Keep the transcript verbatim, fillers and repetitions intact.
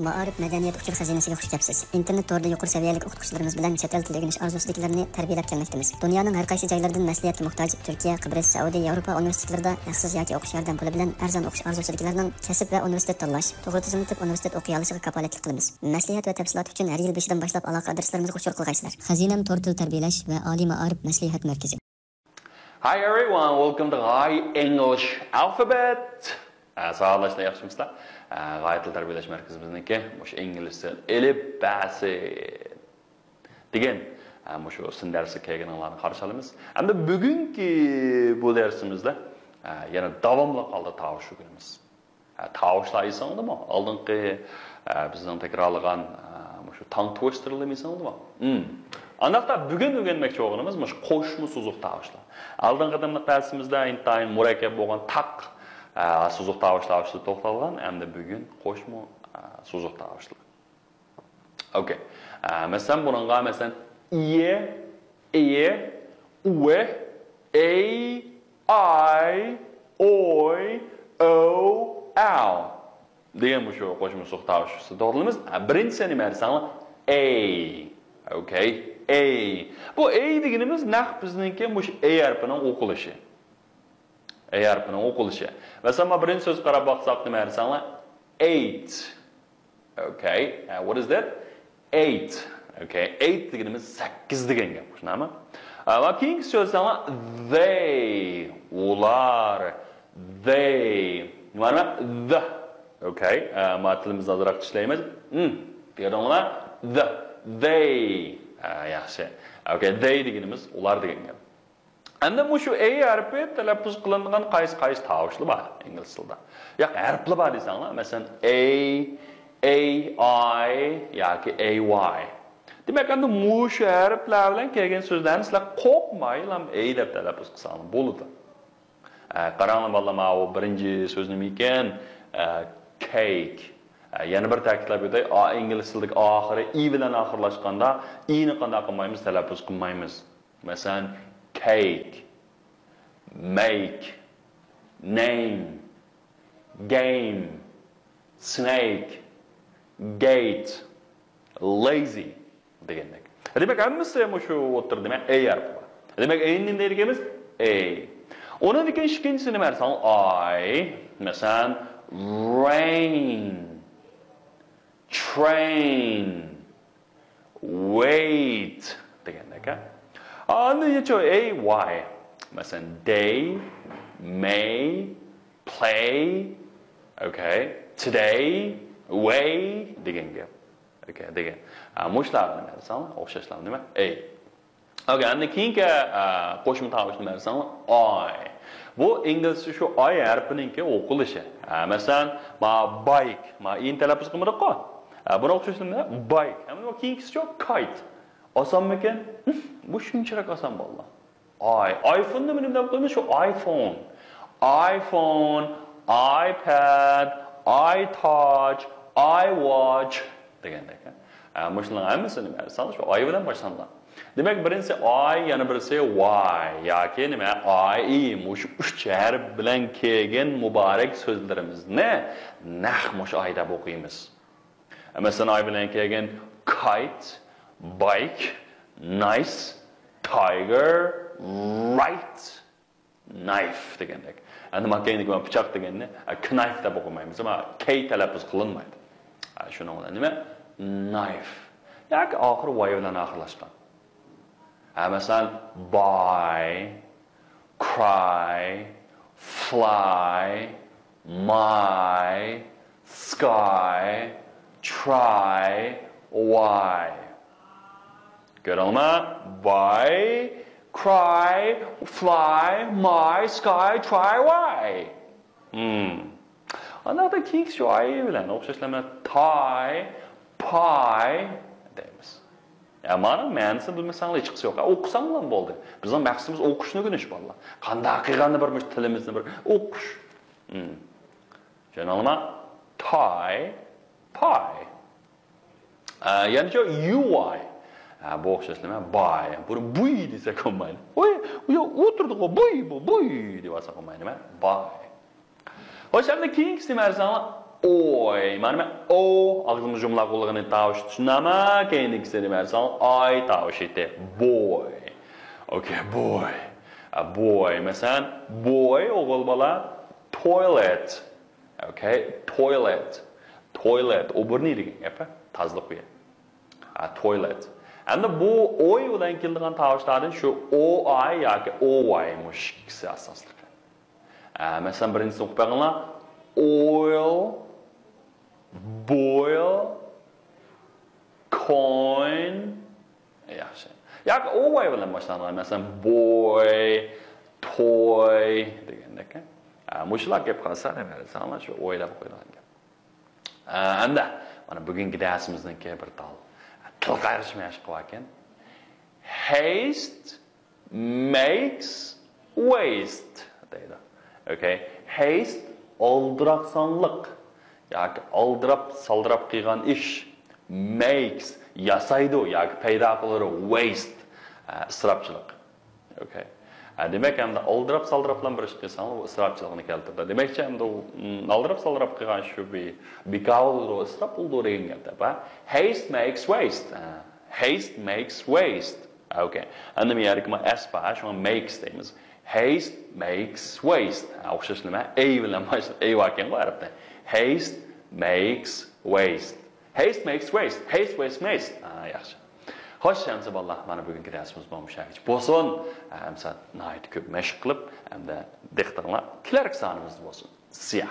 مائارىپ مەدەنىيەت ئۇچۇر خەزىنىسىگە خۇش كەپسىز. ئىنتېرنېت تورىدا يۇقىرى سەۋىيەلىك ئوقۇتقۇچىلىرىمىز بىلەن چەت ئەل تىلى ئۆگىنىش ئارزۇسىدىكىلەرنى تەربىيەلەپ كەلمەكتىمىز. دۇنيانىڭ ھەر قايسى جايلىرىدىن مەسلىھەتكە موھتاج تۈركىيە، قىبرىس، سەئۇدى، ياۋروپا ئۇنىۋېرسىتېتلىرىدا ھەقسىز ياكى ئوقۇش ياردەم پۇلى بىلەن ئەرزان ئوقۇش ئارزۇسىدىكىلەرنىڭ كەسىپ ۋە ئۇنىۋېرسىتېت تاللاش، توغرا تىزىملىتىپ ئۇنىۋېرسىتېت ئوقۇيالىشىغا كاپالەتلىك قىلىمىز. مەسلىھەت ۋە تەپسىلات ئۈچۈن ھەر يىل بېشىدىن باشلاپ ئالاقە ئادرېسلىرىمىزغا ئۇچۇر قىلغايسىلەر. خەزىنەم تور تىل تەربىيەلەش ۋە ئالىي مائارىپ مەسلىھەت مەركىزى. Hi everyone, welcome to High English Alphabet. ئە، ساۋاقداشلار، ياخشىمۇسىلەر؟ ئە، غايە تىل تەربىيەلەش مەركىزىمىزنىڭكى مۇشۇ ئىنگلىز تىل ئېلىپبەسى دېگەن، ئە، مۇشۇ سىن دەرسىگە كەلگىنىڭلارنى قارشى ئالىمىز. ئەمدى بۈگۈنكى بۇ دەرسىمىزدە، ئە، يەنە داۋاملىق ھالدا تاۋۇش ئۆگىنىمىز. ئە، تاۋۇشلار ئېسىڭدىمۇ؟ ئالدىنقى، ئە، بىزنىڭ تەكرارلىغان، ئە، مۇشۇ تاڭ توۋېستېرلىرىمۇ ئېسىڭدىمۇ؟ ھىم. ئانداقتا بۈگۈن ئۆگەنمەكچى بولغىنىمىز مۇشۇ قوشما سوزۇق تاۋۇشلار. ئالدىنقى قېتىملىق دەرسىمىزدە ئىنتايىن مۇرەككەپ بولغان تاق، ئە، سوزۇق تاۋۇشلار ئۈستىدە توختالغان، ئەمدى بۈگۈن قوشما، ئە، سوزۇق تاۋۇشلار. ئوكەي. ئە، مەسىلەن، بۇنىڭغا، مەسىلەن، ئىيە، ئېيە، ئۇۋە، ئەي، ئاي، ئوي، ئەۋ، ئەۋ دېگەن مۇشۇ قوشما سوزۇق تاۋۇشنى توختىلىمىز. ئە، بىرىنچىسى نېمە دېسەڭلار؟ ئەي. ئوكەي. ئەي. بۇ ئەي دېگىنىمىز نەق بىزنىڭكى مۇشۇ ئەي ھەرپىنىڭ ئوقۇلۇشى. ئەي ھەرپىنىڭ ئوقۇلۇشى. مەسىلەن، مانا بىرىنچى سۆزگە قاراپ باقساق، نېمە دېسەڭلار؟ ئېيت. ئوكەي. ئە، what is that? ئېيت. ئوكەي. ئېيت دېگىنىمىز سەككىز دېگەن گەپ. شۇنداقمۇ؟ ئە، ۋە كېيىنكى سۆزلەڭلار، they، ئۇلار. They. نېمە؟ The. ئوكەي. ئە، ما تىلىمىزنى ئازراق ئىشلەيمىز. م. دېگەن ئوڭلار. The. They. ئە، ياخشى. ئوكەي. They دېگىنىمىز ئۇلار دېگەن گەپ. ئەمدى مۇشۇ ئەي ھەرپى تەلەپپۇز قىلىنىدىغان قايسى، قايسى تاۋۇشلار بار ئىنگلىز تىلىدا؟ ياق، ھەرپلەر بار دېسەڭلار، مەسىلەن، ئەي، ئەي ئاي ياكى ئەي ۋاي. دېمەك، ئەمدى مۇشۇ ھەرپلەر بىلەن كەلگەن سۆزلەرنى سىلەر قورقمايلا ئەي دەپ تەلەپپۇز قىلساڭلار بولىدۇ. ئە، قاراڭلار بالىلار، ماۋۇ بىرىنچى سۆز نېمە ئىكەن؟ ئە، كەيك. ئە، يەنە بىر تەكىتلەپ ئۆتەي، ئا، ئىنگلىز تىلىدىكى ئاخىرى ئى بىلەن ئاخىرلاشقاندا ئىنى قانداق قىلمايمىز؟ تەلەپپۇز قىلمايمىز. مەسىلەن، كەيك، مەيك، نەيم، گەيم، سنەيك، گەيت، لەيزى دېگەندەك. دېمەك، ھەممىسى مۇشۇ ئوتتۇرىدا، دېمەك، ئەي ھەرپى بار. دېمەك، ئەينى نېمە دەيدىكەنمىز؟ ئەي. ئۇنىڭدىن كېيىن ئىككىنچىسى نېمە دېسەڭ؟ ئاي. مەسىلەن، رەين، ترەين، ۋەيت دېگەندەك، ھە؟ ئاندىن يەنە ئەي ۋاي. مەسىلەن، دەي، مەي، پلەي، ئوكەي، تۇدەي، ۋەي دېگەن گەپ. ئوكەي، دېگەن. ئا، مۇشۇلارغا نېمە دېسەڭلار؟ ئوخشاشلا نېمە؟ ئەي. ئوكەي، ئەمدى كېيىنكى، ئا، قوشما تاۋۇشنى بەرسەڭلار، ئاي. بۇ ئىنگلىزچە شۇ ئاي ھەرپىنىڭكى ئوقۇلۇشى. ئا، مەسىلەن، ما بايك، ما ئىنى تەلەپپۇز قىلمىدۇققۇ؟ ئا، بۇنى ئوخشاش نېمە؟ بايك. ئەمدى بۇ كېيىنكىسىچۇ؟ كايت. ئاسانمىكىن؟ بۇ شۇنچىلىك ئاسان بالىلار. ئاي. ئايفوننى نېمە دەپ قويىمىز؟ شۇ ئايفون. ئايفون، ئايپاد، ئايتاچ، ئايۋاچ دېگەندەك. ئە، مۇشۇلارنىڭ ھەممىسى نېمە؟ سان شۇ ئاي بىلەن باشلانغان. دېمەك، بىرىنچىسى ئاي، يەنە بىرسى ۋاي ياكى نېمە؟ ئاي ئى. مۇشۇ ئۈچ ھەرپ بىلەن كەلگەن مۇبارەك سۆزلىرىمىزنى نەق مۇشۇ ئاي دەپ ئوقۇيمىز. مەسىلەن، ئاي بىلەن كەلگەن كايت، بايك، نايس، تايگېر، رايت، نايف دېگەندەك. ئەمدى ما كەينىدىكى ما پىچاق دېگەننى، ئە، كنايف دەپ ئوقۇمايمىز، ئەمما كەي تەلەپپۇز قىلىنمايدۇ. ئە، شۇنىڭ بىلەن نېمە؟ نايف. ياكى ئاخىرى ۋاي بىلەن ئاخىرلاشقان. ئە، مەسىلەن، باي، كراي، فلاي، ماي، سكاي، تراي، ۋاي. كۆرۈڭلار، باي، كراي، فلاي، ماي، سكاي، تراي، ۋاي. ھىم. ئانداقتا كېيىنكى شۇ ئاي بىلەن ئوخشاشلا مانا تاي، پاي دەيمىز. يا، مانىڭ مەنىسىنى بىلمىسەڭلار ھېچقىسى يوق. ئوقۇساڭلار بولدى. بىزنىڭ مەقسىتىمىز ئوقۇشنى ئۆگىنىش، بالىلار. قانداق قىلغاندا بىر مۇشۇ تىلىمىزنى بىر ئوقۇش. ھىم. چۈشەندىڭلارمۇ؟ تاي، پاي. ئە، يەنىچۇ يۇ ۋاي. ئە، بۇ ئوخشاش نېمە؟ باي. بۇنى بۇي دېسەك بولمايدۇ. ۋوي، يا، ئولتۇردۇق، بۇي، بۇ، بۇي دېۋالساق بولمايدۇ، نېمە؟ باي. خوش، ئەمدى كېيىنكىسى نېمە دېسەڭلار؟ ئوي. مانا مەن ئو ئاغزىمنى جۇملا قىلغىنى تاۋۇشى چۈشۈنەما؟ كەينىكىسىنى بەرسەڭ ئاي تاۋۇشى ئىدى. بوي. ئوكەي، بوي. بوي. مەسىلەن، بوي ئوغۇل بالا. تويلېت. ئوكەي، تويلېت. تويلېت. ئۇ بۇرنى دېگەن گەپ، تازىلىق ئۆيى. تويلېت. ئەمدى بۇ ئوي بىلەن كېلىدىغان تاۋۇشلاردىن شۇ ئو ئاي ياكى ئو ۋاي مۇشۇ ئىككىسى ئاساسلىق. ئە، مەسىلەن، بىرىنچىسىنى ئوقۇپ بېقىڭلار. ئويل، بويل، كوين. ياخشى. ياكى ئو ۋاي بىلەن باشلانغان، مەسىلەن، بوي، توي دېگەندەك. ئە، مۇشۇلار كەپ قالسا، نېمە دېسەڭلار، شۇ ئويلاپ قويىدىغان گەپ. ئە، ئەمدى مانا بۈگۈنكى دەرسىمىزنىڭكى بىر تال تىل قايرىشى مەشىق باركەن. Haste makes waste دەيدۇ. ئوكەي. Haste ئالدىراپسانلىق ياكى ئالدىراپ سالدىراپ قىلغان ئىش. Makes ياسايدۇ ياكى پەيدا قىلىدۇ. Waste ئە، ئىسراپچىلىق. ئوكەي. ئە، دېمەك، ئەمدى ئالدىراپ سالدىراپ بىلەن بىر ئىش قىلساڭ، ئۇ ئىسراپچىلىقنى كەلتۈرىدۇ. دېمەكچى، ئەمدى ئۇ، م، ئالدىراپ سالدىراپ قىلغان شۇ بىر بىكار بولىدۇ، ئىسراپ بولىدۇ دېگەن گەپ دەپ، ھە؟ Haste makes waste. ئە، Haste makes waste. ئوكەي. ئەمدى بۇ يەردىكى ما ئەس بار، شۇڭا makes دەيمىز. Haste makes waste. ھە، ئوخشاش نېمە؟ ئەي بىلەن باشلايدۇ. ئەي باركەنغۇ ئەرەبتە. Haste makes waste. Haste makes waste. Haste makes waste. ھە، ياخشى. خوش، ئەمسە بالىلار، مانا بۈگۈنكى دەرسىمىز مانا مۇشۇ يەرگىچە بولسۇن. ئەمسە ناھايىتى كۆپ مەشىق قىلىپ، ھەمدە دىققىتىڭلار كېلەركى سانىمىزدا بولسۇن. سىيا.